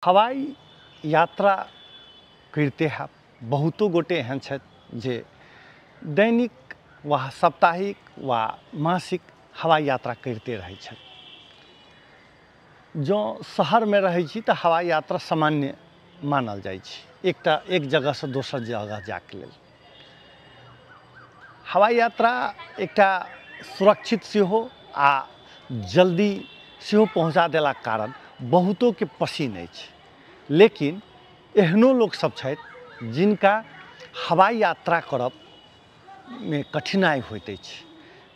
हवाई यात्रा करिते हैब। बहुतो गोटे एहन छथि जे दैनिक वा साप्ताहिक वा मासिक हवाई यात्रा करिते रहै छथि। जँ शहरमे रहै छी तऽ हवाई यात्रा सामान्य मानल जाइ छै, एक जगहसँ दोसर जगह जाइके लेल। हवाई यात्रा एकटा सुरक्षित सेहो आ जल्दी सेहो पहुँचा देलाक कारण बहुतोके पसिन अछि। लेकिन एहनो लोकसब छथि जिनका हवाई यात्रा करब मे कठिनाइ होइत अछि।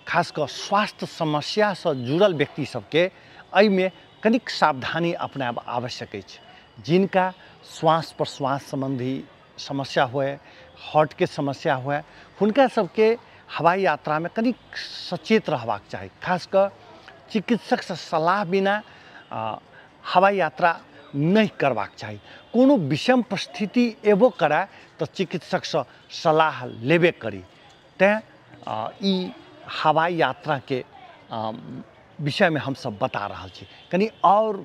खास कऽ स्वास्थ्य समस्यासँ जुड़ल व्यक्ति सबके एहिमे कनिक सावधानी अपनायब आवश्यक अछि। जिनका श्वास प्रश्वास सम्बन्धी समस्या हुए, हार्टके समस्या हुए, हुनका सबके हवाई यात्रामे कनिक सचेत रहबाक चाही। खास कऽ चिकित्सकसँ सलाह बिना हवाई यात्रा नहि करबाक चाही। कोनो विषम परिस्थिति एबो करय तऽ चिकित्सकसँ सलाह लेबे करी। तेँ ई हवाई यात्राके विषयमे हमसब बता रहल छी। कनि आओर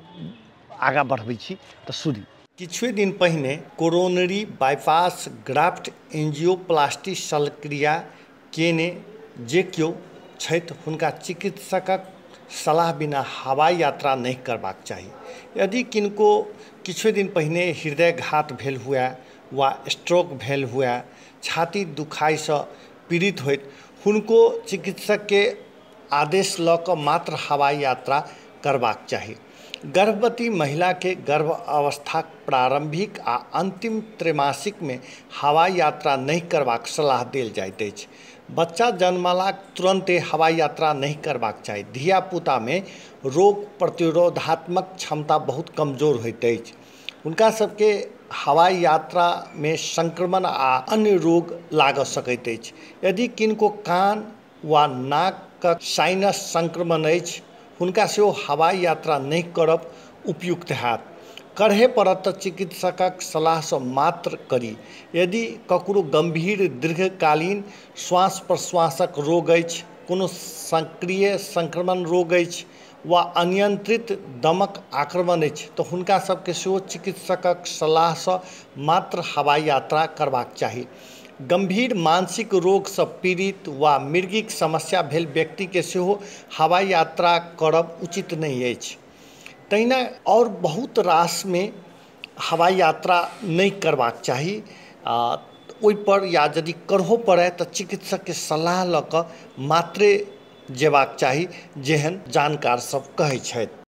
आगाँ बढ़बै छी तऽ सुनी। किछुए दिन पहिने कोरोनरी बाईपास ग्राफ्ट एंजियोप्लास्टी शल्यक्रिया केने जे केओ छथि हुनका चिकित्सकक सलाह बिना हवाई यात्रा नहि करबाक चाही। यदि किनको किछुए दिन पहिने हृदयघात भेल हुए वा स्ट्रोक भेल हुए, छाती दुखाइसँ पीड़ित होइत, हुनको चिकित्सकके आदेश लऽ कऽ मात्र हवाई यात्रा करबाक चाही। गर्भवती महिलाके गर्भ अवस्थाक प्रारंभिक आ अंतिम त्रैमासिकमे हवाई यात्रा नहि करबाक सलाह देल जाइत अछि। बच्चा जन्मलाक तुरन्ते हवाई यात्रा नहि करबाक चाही। धियापुतामे रोग प्रतिरोधात्मक क्षमता बहुत कमजोर होइत अछि। हुनका सबके हवाई यात्रामे संक्रमण आ अन्य रोग लागऽ सकैत अछि। यदि किनको कान वा नाकक साइनस संक्रमण अछि, हुनका सेहो हवाई यात्रा नहि करब उपयुक्त हैत। करहे पड़त तऽ चिकित्सकक सलाहसँ मात्र करी। यदि ककरो गम्भीर दीर्घकालीन श्वास प्रश्वासक रोग अछि, कोनो सक्रिय संक्रमण रोग अछि वा अनियंत्रित दमक आक्रमण अछि, तऽ हुनका सबके सेहो चिकित्सकक सलाहसँ मात्र हवाई यात्रा करबाक चाही। गम्भीर मानसिक रोगसँ पीड़ित वा मिर्गीक समस्या भेल व्यक्तिके सेहो हवाई यात्रा करब उचित नहि अछि। तहिना आओर बहुत रासमे हवाई यात्रा नहि करबाक चाही। ओहिपर या यदि करहो पड़य तऽ चिकित्सकके सलाह लऽ कऽ मात्रे जेबाक चाही, जेहन जानकार सब कहै छथि।